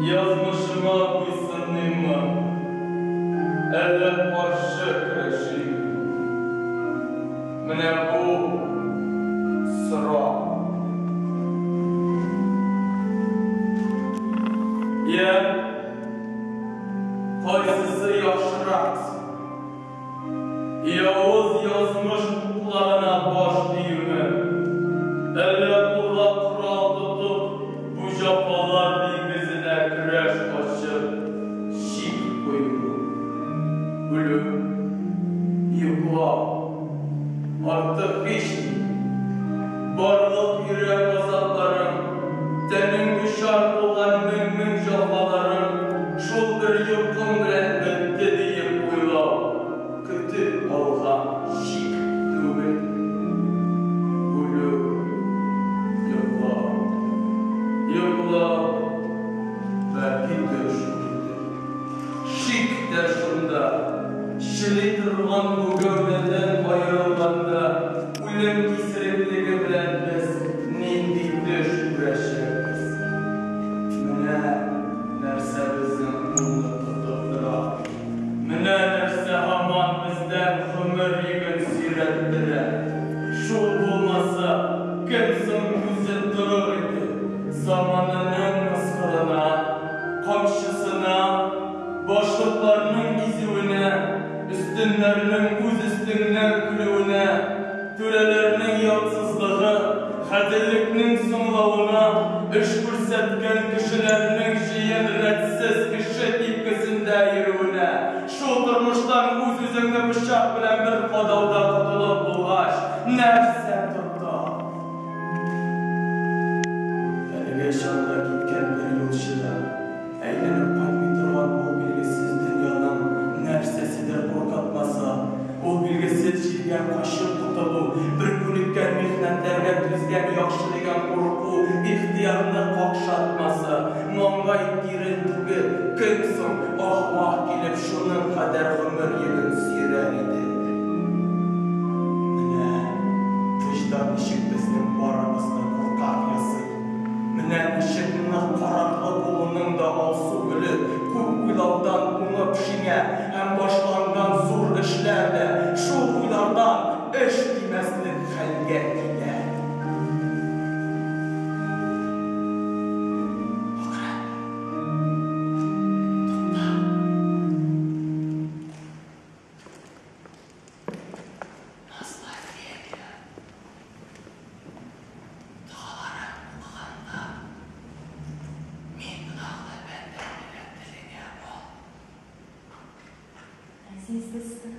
Язмышыма буйсыныйммы, әллә каршы көрәшимме? Менә бу сорау. Йә, кайсысы яхшырак соң? Явыз язмыш укларына баш июме, әллә кулга корал тотып, бу җәфалар диңгезенә көрәш ачып, чик куюмы? Үлү, йоклау, артык һични. Барлык йөрәк газапларың, тәнең дучар булган мең-мең җәфаларың шул бер йокың белән бетте диеп уйлау, көтеп алган чик түгел. Үлү, йоклау, йоклау, бәлки төш үтте. Шик тә шунда, чели торган бу гәүдәдән аерылганда, үлем исереклеге белән без нинди төш күрәчәкбез? Менә нәрсә безнең кулны тотып тора. Менә нәрсә һаман бездән гомер йөген сөйрәттерә. Шул булмаса, кем соң түзеп торыр иде заманының мыскылына, камчысына, башлыкларның изүенә, өстеннәрнең үз өстеңнән көлүенә, түрәләрнең ятсызлыгы, гаделлекнең соңлавына, эш күрсәткән кешеләрнең җыен рәтсез кеше типкесендә йөрүенә, шул тормыштан үз-үзеңне пычак белән бер кадауда котылып булгач, нәрсә тота? Әлеге чанда киткән бер юлчы да, әйләнеп кайтмый торган бу билгесез дөньяның нәрсәседер куркытмаса, ул билгесез җиргә качып котылу, бер күнеккән михнәтләргә түзгән яхшы дигән курку ихтыярны какшатмаса, маңгай тирен түгеп, кем соң аһ-ваһ килеп шуның кадәр гомер йөген сөйрәр иде? Менә вөҗдан ничек безнең барыбызны куркак ясый. Менә ничек нык карарлы булуның да алсу гөле күп уйлаудан уңып шиңә һәм башланган зур эшләр дә шул уйлардан эш тимәслек хәлгә килә. Акрын. Тукта. Назлы время. Догаларын укыганда, Мин гөнаһлы бәндә дигән телеңә ал. Газиз дустым.